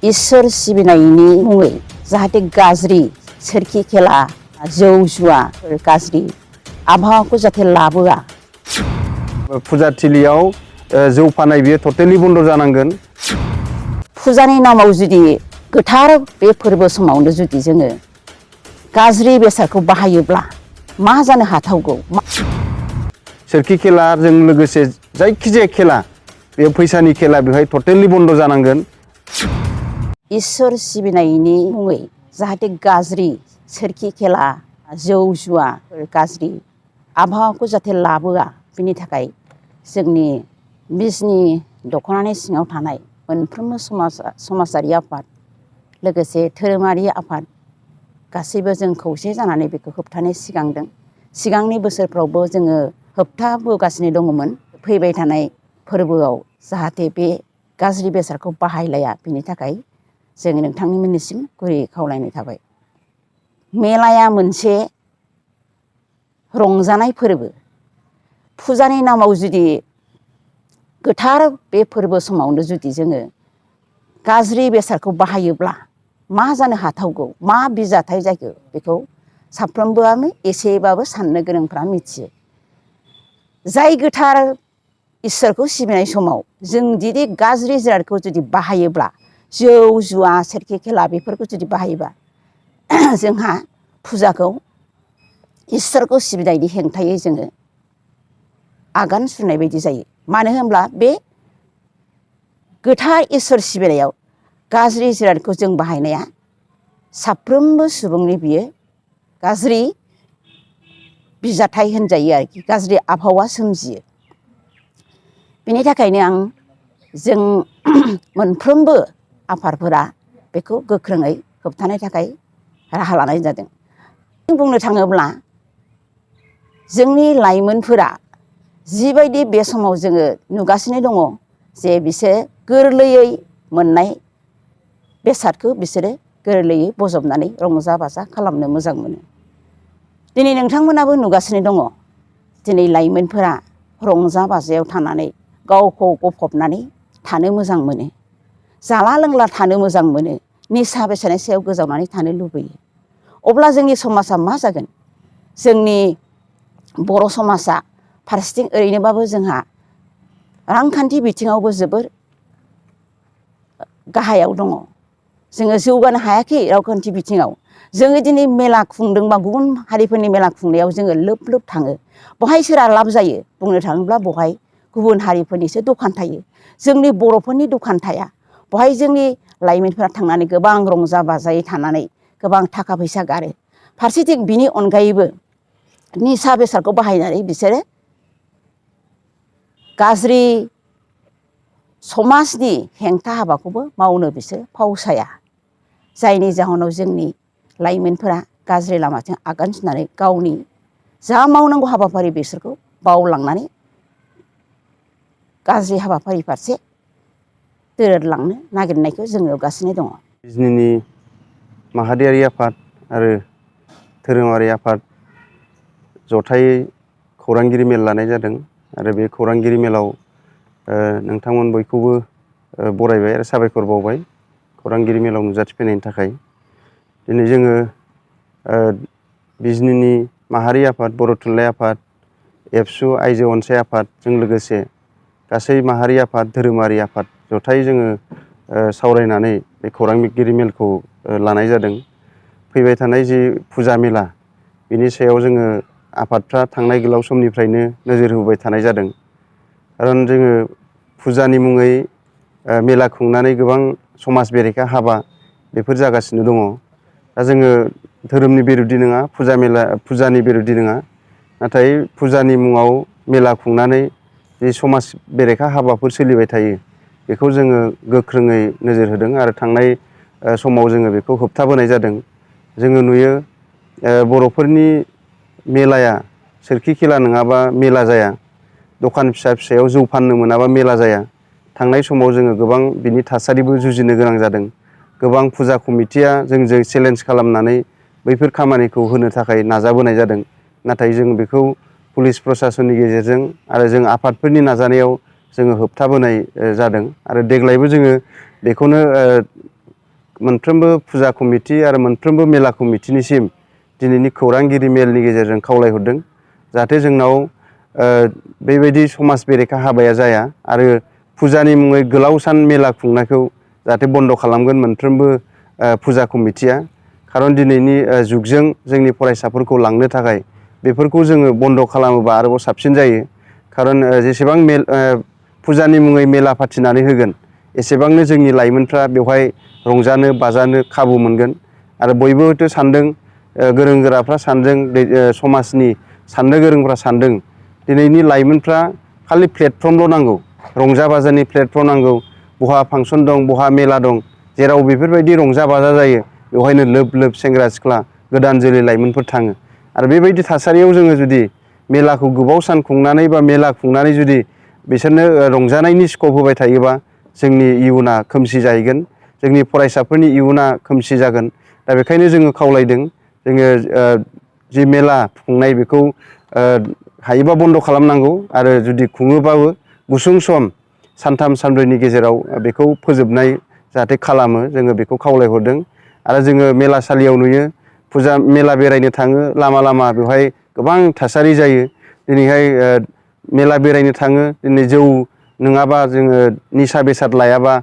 इसोर सिबिनायनि मुङै जाहाथे गाज्रि सोरखि खेला जौ जुवा गाज्रि आबहावाखौ जाहाथे लाबोआ। फुजाथिलियाव जौ फाननाय बियो टटेलि बन्द जानांगोन। फुजानि नामाव जुदि गोथार बे फोरबो समावनो जुदि जोङो गाज्रि बेसादखौ बाहायोब्ला मा जानो हाथावगौ। सोरखि खेलाजों लोगोसे जायखिजाया खेला बे फैसानि खेला बेवहाय टटेलि बन्द जानांगोन। इसोर सिबिनायनि मुङै जाहाथे गाज्रि सोरखि खेला जौ जुवा गाज्रि आबहावाखौ जाहाथे लाबोआ बिनि थाखाय जोंनि बिजनि दख'नानि सिङाव थानाय मोनफ्रोमबो समाजारि आफाद लोगोसे धोरोमारि आफाद गासैबो जों खौसे जानानै बेखौ होबथानो सिगांदों। सिगांनि बोसोरफ्रावबो जोङो होबथाबोगासिनो दङमोन। फैबाय थानाय फोरबोआव जाहाथे बे गाज्रि बेसादखौ बाहायलाया बिनि थाखाय जों नोंथांनि मोननिसिम गुरै खावलायनाय थाबाय। मेलाया मोनसे रंजानाय फोरबो। फुजानि नामाव जुदि गोथार बे फोरबो समावनो जुदि जोङो गाज्रि बेसादखौ बाहायोब्ला मा जानो हाथावगौ, मा बिजाथाय जागौ बेखौ साफ्रोमबोआनो एसेबाबो साननो गोरोंफ्रा मिथियो। जाय गोथार इसोरखौ सिबिनाय समाव जों जुदि गाज्रि जिरादखौ जुदि बाहायोब्ला जौ जुवा सोरखि खेला बेफोरखौ जुदि बाहायोबा जोंहा फुजाखौ इसोरखौ सिबिनायनि हेंथायै जोङो आगान सुरनाय बायदि जायो। मानो होनब्ला बे गोथार इसोर सिबिनायाव गाज्रि जिरादखौ जों बाहायनाया साफ्रोमबो सुबुंनि बियो गाज्रि बिजाथाय होनजायो आरोखि, गाज्रि आबहावा सोमजियो। बेनि थाखायनो जों मोनफ्रोमबो आफादफोरा बेखौ गोख्रोङै होबथानो थाखाय राहा लानाय जादों। बुंनो थाङोब्ला जोंनि लाइमोनफोरा जिबायदि बे समाव जोङो नुगासिनो दङ जे बिसोर गोरलैयै मोननाय बेसादखौ बिसोरो गोरलैयै बजबनानै रंजा बाजा खालामनो मोजां मोनो। दिनै नोंथांमोनाबो नुगासिनो दङ दिनै लाइमोनफोरा रंजा बाजायाव थानानै गावखौ गफबनानै थानो मोजां मोनो, जाला लोंला थानो मोजां मोनो, निसा बेसादनि सायाव गोजावनानै थानो लुबैयो। अब्ला जोंनि समाजा मा जागोन? जोंनि बर' समाजा फारसेथिं ओरैनोबाबो जोंहा रांखान्थि बिथिङावबो जोबोर गाहायाव दङ। जोङो जौगानो हायाखै रांखान्थि बिथिङाव। जोङो दिनै मेला खुंदोंबा गुबुन हारिफोरनि मेला खुंनायाव जोङो लोब लोब थाङो। बहाय सोरहा लाब जायो? बुंनो थाङोब्ला बहाय गुबुन हारिफोरनिसो दखान थायो, जोंनि बर'फोरनि दखान थाया। बहाय जोंनि लाइमोनफोरा थांनानै गोबां रंजा बाजायै थानानै गोबां थाखा फैसा गारो। फारसेथिं बिनि अनगायैबो निसा बेसादखौ बाहायनानै बिसोरो गाज्रि समाजनि हेंथा हाबाखौबो मावनो बिसोर फावसाया। जायनि जाहोनाव जोंनि लाइमोनफोरा गाज्रि लामाजों आगान सुरनानै गावनि जा मावनांगौ हाबाफारि बिसोरखौ बावलांनानै गाज्रि हाबाफारि फारसे दोरोदलांनो नागिरनायखौ जों नुगासिनो दङ। बिजनिनि माहारियारि आफाद आरो धोरोमारि आफाद जथायै खौरांगिरि मेल लानाय जादों आरो बे खौरांगिरि मेलाव नोंथांमोन बयखौबो बरायबाय आरो साबायखर बावबाय खौरांगिरि मेलाव नुजाथिफैनायनि थाखाय। दिनै जोङो बिजनिनि माहारि आफाद, बर' थुनलाइ आफाद, एबसु आइजो अनसाय आफादजों लोगोसे गासै माहारि आफाद, धोरोमारि आफाद जथायै जोङो सावरायनानै बे खौरांगिरि मेलखौ लानाय जादों। फैबाय थानाय जि फुजा मेला बिनि सायाव जोङो आफादफ्रा थांनाय गोलाव समनिफ्रायनो नोजोर होबाय थानाय जादों। खारन जोङो फुजानि मुङै मेला खुंनानै गोबां समाज बेरेखा हाबा बेफोर जागासिनो दङ। दा जोङो धोरोमनि बेरेखि नङा, फुजानि बेरेखि नङा, नाथाय फुजानि मुङाव मेला खुंनानै जि समाज बेरेखा हाबाफोर सोलिबाय थायो बेखौ जोङो गोख्रोङै नोजोर होदों आरो थांनाय समाव जोङो बेखौ होबथाबोनाय जादों। जोङो नुयो बर'फोरनि मेलाया सोरखि खेला नङाबा मेला जाया, दखान फिसा फिसायाव जौ फाननो मोनाबा मेला जाया। थांनाय समाव जोङो गोबां बिनि थासारिबो जुजिनो गोनां जादों। गोबां फुजा कमिटिया जोंजों चेलेन्ज खालामनानै बैफोर खामानिखौ होनो थाखाय नाजाबोनाय जादों। नाथाय जों बेखौ पुलिस प्रसासननि गेजेरजों आरो जों आफादफोरनि नाजानायाव जोङो होबथाबोनाय जादों। आरो देग्लायबो जोङो बेखौनो मोनफ्रोमबो फुजा कमिटि आरो मोनफ्रोमबो मेला कमिटिनिसिम दिनैनि खौरांगिरि मेलनि गेजेरजों खावलायहरदों जाहाथे जोंनाव बेबायदि समाज बेरेखा हाबाया जाया आरो फुजानि मुङै गोलाव सान मेला खुंनायखौ जाहाथे बन्द' खालामगोन मोनफ्रोमबो फुजा कमिटिया खारन दिनैनि जुगजों जोंनि फरायसाफोरखौ लांनो थाखाय बेफोरखौ जोङो बन्द' खालामोबा आरोबाव साबसिन जायो खारन जेसेबां फुजानि मुङै मेला फाथिनानै होगोन एसेबांनो जोंनि लाइमोनफ्रा बेवहाय रंजानो बाजानो खाबु मोनगोन आरो बयबो हयथ' सानदों गोरों गोराफ्रा सानदों समाजनि साननो गोरोंफ्रा सानदों दिनैनि लाइमोनफ्रा खालि प्लेटफर्मल' नांगौ रंजा बाजानि प्लेटफर्म नांगौ बहा फांसन दं बहा मेला दं जेराव बेफोरबायदि रंजा बाजा जायो बेवहायनो लोब लोब सेंग्रा सिख्ला गोदान जोलै लाइमोनफोर थाङो आरो बेबायदि थासारियाव जोङो जुदि मेलाखौ गोबाव सान खुंनानै बा मेला खुंनानै जुदि बिसोरनो रंजानायनि स्कप होबाय थायोबा जोंनि इयुना खोमसि जाहैगोन जोंनि फरायसाफोरनि इयुना खोमसि जागोन दा बेखायनो जोङो खावलायदों जोङो जि मेला खुंनाय बेखौ हायोबा बन्द' खालामनांगौ आरो जुदि खुङोबाबो गुसुं सम सानथाम सानब्रैनि गेजेराव बेखौ फोजोबनाय जाहाथे खालामो जोङो बेखौ खावलायहरदों आरो जोङो मेलासालियाव नुयो फुजा मेला बेरायनो थाङो लामा लामा बेवहाय गोबां थासारि जायो दिनैहाय मेला बेरायनो थाङो दिनै जौ नङाबा जोङो निसा बेसाद लायाबा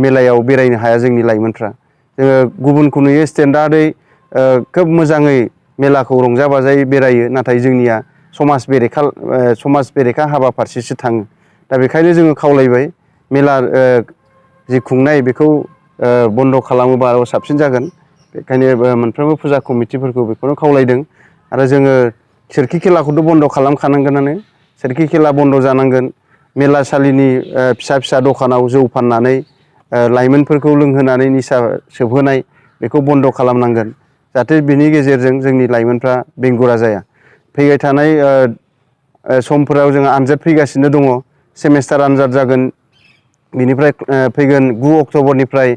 मेलायाव बेरायनो हाया जोंनि लाइमोनफ्रा जोङो गुबुनखौ नुयो स्टेन्डार्डै खोब मोजाङै मेलाखौ रंजा बाजायै बेरायो नाथाय जोंनिया समाज बेरेखा हाबा फारसेसो थाङो दा बेखायनो जोङो खावलायबाय मेला जि खुंनाय बेखौ बन्द' खालामोबा आरो साबसिन जागोन बेखायनो मोनफ्रोमबो फुजा कमिटिफोरखौ बेखौनो खावलायदों आरो जोङो सोरखि खेलाखौथ' बन्द' खालामखानांगोनानो सोरखि खेला बन्द' जानांगोन मेलासालिनि फिसा फिसा दखानाव जौ फाननानै लाइमोनफोरखौ लोंहोनानै निसा सोबहोनाय बेखौ बन्द' खालामनांगोन जाहाथे बिनि गेजेरजों जोंनि लाइमोनफ्रा बेंगुरा जाया फैबाय थानाय समफोराव जोङो आनजाद फैगासिनो दङ सेमेस्टार आनजाद जागोन बिनिफ्राय फैगोन 9 अक्ट'बरनिफ्राय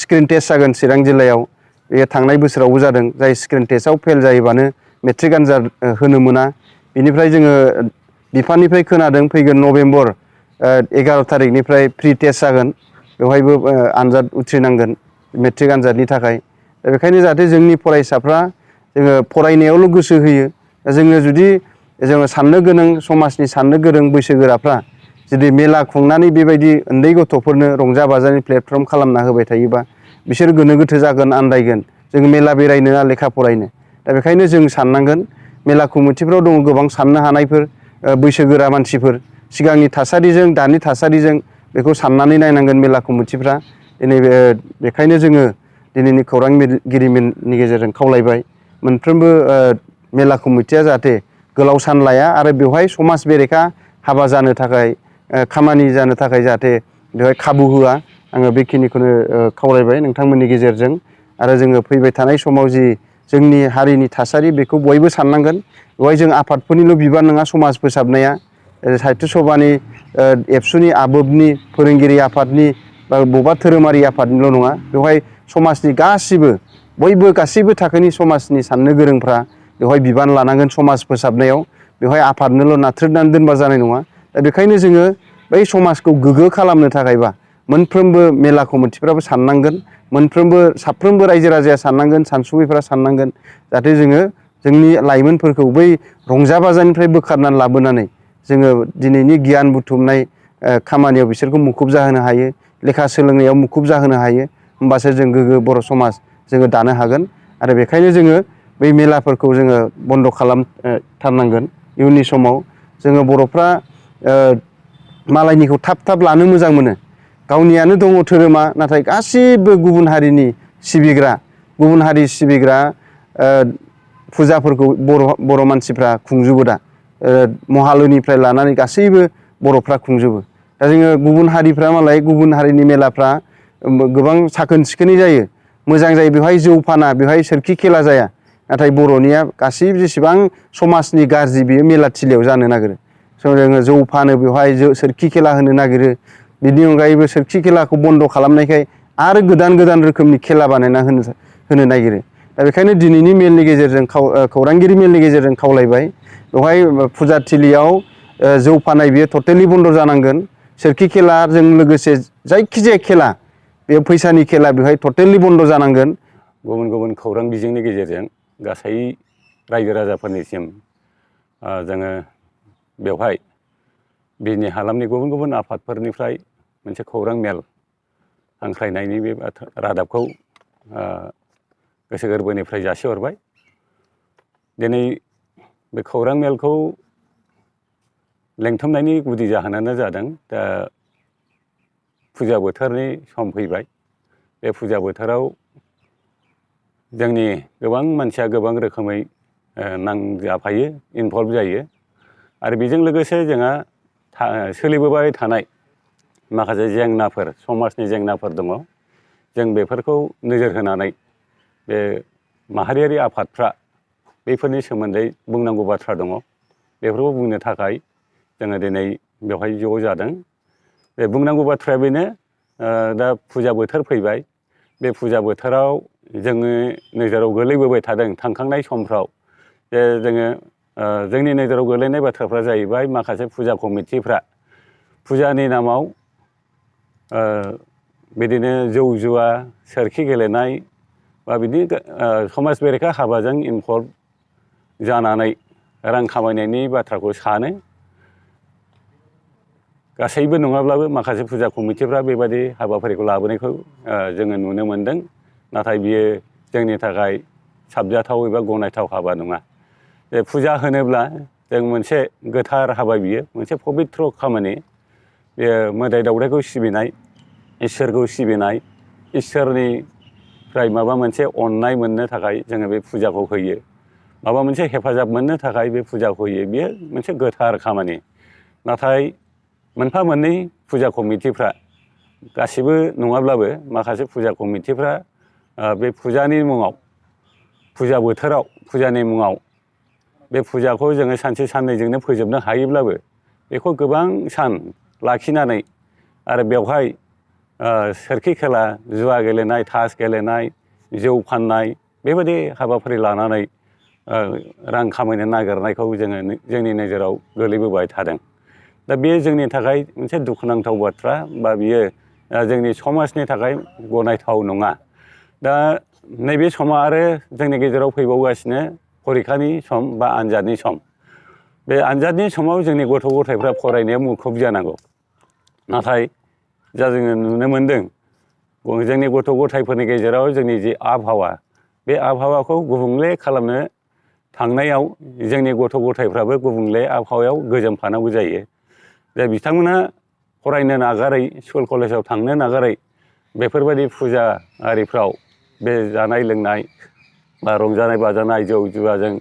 स्क्रिन टेस्ट जागोन चिरां जिल्लायाव बे थांनाय बोसोरावबो जादों जाय स्क्रिन टेस्टआव फेल जायोबानो मेट्रिक आनजाद होनो मोना बिनिफ्राय जोङो बिफाननिफ्राय खोनादों फैगोन नभेम्बर 11 थारिखनिफ्राय फ्रि टेस्ट जागोन बेवहायबो आनजाद उथ्रिनांगोन मेट्रिक आनजादनि थाखाय दा बेखायनो जाहाथे जोंनि फरायसाफ्रा जोङो फरायनायावल' गोसो होयो जोङो जुदि जोङो साननो गोनां समाजनि साननो गोरों बैसोगोराफ्रा जुदि मेला खुंनानै बेबायदि उन्दै गथ'फोरनो रंजा बाजानि प्लेटफर्म खालामना होबाय थायोबा बिसोर गोनो गोथो जागोन आन्दायगोन जों मेला बेरायनो ना लेखा फरायनो दा बेखायनो जों साननांगोन मेला कमिटिफ्राव दङ गोबां साननो हानायफोर बैसोगोरा मानसिफोर सिगांनि थासारिजों दानि थासारिजों बेखौ साननानै नायनांगोन मेला कमिटिफ्रा दिनै बेखायनो जोङो दिनैनि खौरांगिरि मेलनि गेजेरजों खावलायबाय मोनफ्रोमबो मेला कमिटिया जाहाथे गोलाव सान लाया आरो बेवहाय समाज बेरेखा हाबा जानो थाखाय खामानि जानो थाखाय जाहाथे बेवहाय खाबु होआ आङो बेखिनिखौनो खावलायबाय नोंथांमोननि गेजेरजों आरो जोङो फैबाय थानाय समाव जि जोंनि हारिनि थासारि बेखौ बयबो साननांगोन बेवहाय जों आफादफोरनिल' बिबान नङा समाज फोसाबनाया साहित्य सभानि एबसुनि आबोबनि फोरोंगिरि आफादनि बा बबेबा धोरोमारि आफादनिल' नङा बेवहाय समाजनि बयबो गासैबो थाखोनि समाजनि साननो गोरोंफ्रा बेवहाय बिबान लानांगोन समाज फोसाबनायाव बेवहाय आफादनोल' नाथ्रोदनानै दोनबा जानाय नङा दा बेखायनो जोङो बै समाजखौ गोग्गो खालामनो थाखायबा मोनफ्रोमबो मेला कमिटिफ्राबो साननांगोन साफ्रोमबो रायजो राजाया साननांगोन सानसुमैफ्रा साननांगोन जाहाथे जोङो जोंनि लाइमोनफोरखौ बै रंजा बाजानिफ्राय बोखारनानै लाबोनानै जोङो दिनैनि गियान बुथुमनाय खामानियाव बिसोरखौ मुखुब जाहोनो हायो लेखा सोलोंनायाव मुखुब जाहोनो हायो होमबासो जों गोग्गो बर' समाज जोङो दानो हागोन आरो बेखायनो जोङो बै मेलाफोरखौ जोङो बन्द' खालामथारनांगोन इयुननि समाव जोङो बर'फ्रा मालायनिखौ थाब लानो मोजां मोनो गावनियानो दङ धोरोमा नाथाय गासिबो गुबुन हारि सिबिग्रा फुजाफोरखौ बर' मानसिफ्रा खुंजोबो दा महालयनिफ्राय लानानै गासैबो बर'फ्रा खुंजोबो दा जोङो गुबुन हारिफ्रा मालाय गुबुन हारिनि मेलाफ्रा गोबां साखोन सिखोनै जायो मोजां जायो बेवहाय जौ फाना बेवहाय सोरखि खेला जाया नाथाय बर'निया गासैबो जेसेबां समाजनि गाज्रि बेयो मेलाथिलियाव जानो नागिरो जोङो जौ फानो बेवहाय सोरखि खेला होनो नागिरो बिनि अनगायैबो सोरखि खेलाखौ बन्द' खालामनायखाय आरो गोदान रोखोमनि खेला बानायना होनो नागिरो दा बेखायनो दिनैनि मेलनि गेजेरजों खौरांगिरि मेलनि गेजेरजों खावलायबाय बेवहाय फुजाथिलियाव जौ फाननाय बियो टटेलि बन्द' जानांगोन सोरखि खेलाजों लोगोसे जायखिजाया खेला बे फैसानि खेला बेवहाय टटेलि बन्द जानांगोन। गुबुन गुबुन खौरां बिजोंनि गेजेरजों गासै रायजो राजाफोरनिसिम जोङो बेवहाय बिनि हालामनि गुबुन गुबुन आफादफोरनिफ्राय मोनसे खौरां मेल हांख्रायनायनि बे रादाबखौ गोसो गोरबोनिफ्राय जासिहरबाय। दिनै बे खौरां मेलखौ लेंथुमनायनि गुदि जाहोनानो जादों दा फुजा बोथोरनि सम फैबाय। बे फुजा बोथोराव जोंनि गोबां मानसिया गोबां रोखोमै नांजाफायो, इनभल्भ जायो आरो बेजों लोगोसे जोंहा सोलिबोबाय थानाय माखासे जेंनाफोर, समाजनि जेंनाफोर दङ। जों बेफोरखौ नोजोर होनानै बे माहारियारि आफादफ्रा बेफोरनि सोमोन्दै बुंनांगौ बाथ्रा दङ। बेफोरखौ बुंनो थाखाय जोङो दिनै बेवहाय ज' जादों। बे बुंनांगौ बाथ्राया बेनो, दा फुजा बोथोर फैबाय। बे फुजा बोथोराव जोङो नोजोराव गोलैबोबाय थादों थांखांनाय समफ्राव जे जोङो जोंनि नोजोराव गोलैनाय बाथ्राफ्रा जाहैबाय माखासे फुजा कमिटिफ्रा फुजानि नामाव बिदिनो जौ जुवा, सोरखि गेलेनाय बा बिदि समाज बेरेखा हाबाजों इनभल्भ जानानै रां खामायनायनि बाथ्राखौ सानो। गासैबो नङाब्लाबो माखासे फुजा कमिटिफ्रा बेबादि हाबाफारिखौ लाबोनायखौ जोङो नुनो मोनदों। नाथाय बियो जोंनि थाखाय साबजाथाव एबा गनायथाव हाबा नङा। बे फुजा होनोब्ला जों मोनसे गोथार हाबा, बियो मोनसे पबित्र खामानि। बेयो मोदाय दावदायखौ सिबिनाय, इसोरखौ सिबिनाय, इसोरनिफ्राय माबा मोनसे अननाय मोननो थाखाय जोङो बे फुजाखौ होयो। माबा मोनसे हेफाजाब मोननो थाखाय बे फुजाखौ होयो। बेयो मोनसे गोथार खामानि। नाथाय मोनफा मोननै फुजा कमिटिफ्रा, गासिबो नङाब्लाबो माखासे फुजा कमिटिफ्रा बे फुजानि मुङाव, फुजा बोथोराव, फुजानि मुङाव बे फुजाखौ जोङो सानसे साननैजोंनो फोजोबनो हायोब्लाबो बेखौ गोबां सान लाखिनानै आरो बेवहाय सोरखि खेला, जुवा गेलेनाय, ताश गेलेनाय, जौ फाननाय बेबायदि हाबाफारि लानानै रां खामायनो नागिरनायखौ जोङो जोंनि नोजोराव गोलैबोबाय थादों। दा बेयो जोंनि थाखाय मोनसे दुखुनांथाव बाथ्रा, बा बियो जोंनि समाजनि थाखाय गनायथाव नङा। दा नैबे समा आरो जोंनि गेजेराव फैबावगासिनो फरिखानि सम बा आनजादनि सम। बे आनजादनि समाव जोंनि गथ' गथायफ्रा फरायनायाव मुखुब जानांगौ। नाथाय जा जोङो नुनो मोनदों, जोंनि गथ' गथायफोरनि गेजेराव जोंनि जि आबहावा, बे आबहावाखौ गुबुंले खालामनो थांनायाव जोंनि गथ' गथायफ्राबो गुबुंले आबहावायाव गोजोमफानांगौ जायो। दा बिथांमोना फरायनो नागारै, स्कुल कलेजाव थांनो नागारै बेफोरबायदि फुजा आरिफ्राव बे जानाय लोंनाय बा रंजानाय बाजानाय, जौ जुवाजों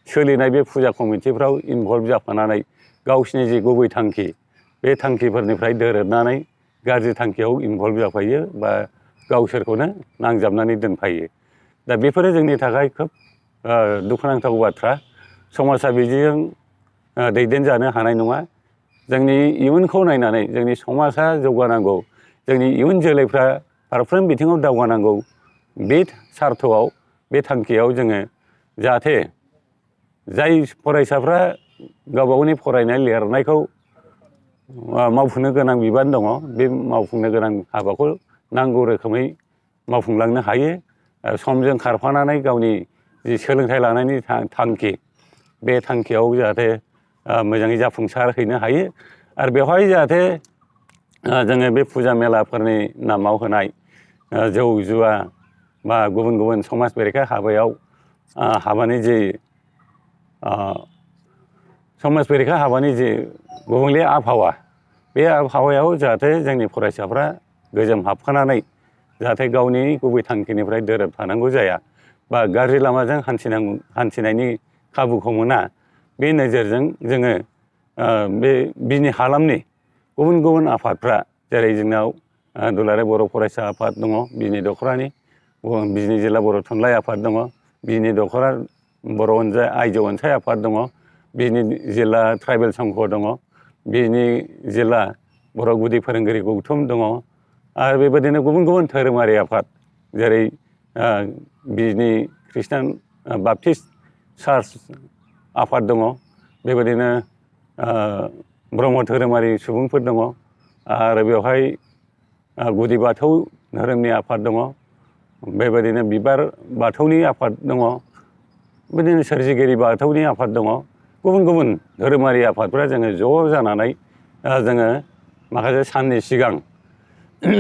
सोलिनाय बे फुजा कमिटिफ्राव इनभल्भ जाफानानै गावसिनि जि गुबै थांखि, बे थांखिफोरनिफ्राय दोरोदनानै गाज्रि थांखियाव इनभल्भ जाफायो बा गावसोरखौनो नांजाबनानै दोनफायो। दा बेफोरो जोंनि थाखाय खोब दुखुनांथाव बाथ्रा। समाजा बिदिजों दैदेनजानो हानाय नङा। जोंनि इयुनखौ नायनानै जोंनि समाजा जौगानांगौ, जोंनि इयुन जोलैफ्रा फारफ्रोम बिथिङाव दावगानांगौ। बे सार्थआव, बे थांखियाव जोङो जाहाथे जाय फरायसाफ्रा गावबा गावनि फरायनाय लिरनायखौ मावफुंनो गोनां बिबान दङ, बे मावफुंनो गोनां हाबाखौ नांगौ रोखोमै मावफुंलांनो हायो। समजों खारफानानै गावनि जि सोलोंथाइ लानायनि थांखि, बे थांखियाव जाहाथे मोजाङै जाफुंसार हैनो हायो। आरो बेवहाय जाहाथे जोङो बे फुजा मेलाफोरनि नामाव होनाय जौ जुवा बा गुबुन गुबुन समाज बेरेखा हाबायाव हाबानि जि समाज बेरेखा हाबानि जि गुबुंले आबहावा, बे आबहावायाव जाहाथे जोंनि फरायसाफ्रा गोजोम हाबफानानै जाहाथे गावनि गुबै थांखिनिफ्राय दोरोदफानांगौ जाया बा गाज्रि लामाजों हान्थिनायनि खाबुखौ मोना, बे नोजोरजों जोङो बे बिजनि हालामनि गुबुन गुबुन आफादफ्रा, जेरै जोंनाव दुलाराय बर' फरायसा आफाद दङ बिजनि दख'रानि, बिजनि जिल्ला बर' थुनलाइ आफाद दङ, बिजनि दख'रा बर' आइजो अनसाय आफाद दङ, बिजनि जिल्ला ट्राइबेल संघ दङ, बिजनि जिल्ला बर' गुदि फोरोंगिरि गौथुम दङ आरो बेबायदिनो गुबुन गुबुन धोरोमारि आफाद, जेरै बिजनि ख्रिस्टान बापटिस्ट चार्च आफाद दङ, बेबायदिनो ब्रह्म धोरोमारि सुबुंफोर दङ आरो बेवहाय गुदि बाथौ धोरोमनि आफाद दङ, बेबायदिनो बिबार बाथौनि आफाद दङ, बिदिनो सोरजिगिरि बाथौनि आफाद दङ, गुबुन गुबुन धोरोमारि आफादफोरा जोङो ज' जानानै जोङो माखासे साननि सिगां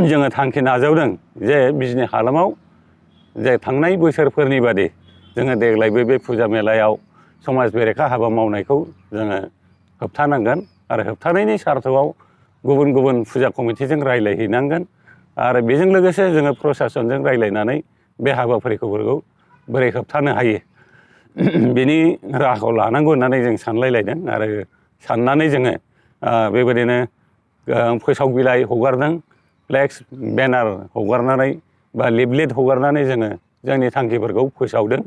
जोङो थांखि नाजावदों जे बिजनि हालामाव जे थांनाय बोसोरफोरनि बादि जोङो देग्लायबो बे फुजा मेलायाव समाज बेरेखा हाबा मावनायखौ जोङो होबथानांगोन आरो होबथानायनि सार्थआव गुबुन गुबुन फुजा कमिटिजों रायज्लायहैनांगोन आरो बेजों लोगोसे जोङो प्रसासनजों रायज्लायनानै बे हाबाफारिफोरखौ बोरै होबथानो हायो बेनि राहाखौ लानांगौ होननानै जों सानलायलायदों आरो साननानै जोङो बेबायदिनो फोसाव बिलाइ हगारदों, फ्लेक्स बेनार हगारनानै बा लिफलेट हगारनानै जोङो जोंनि थांखिफोरखौ फोसावदों।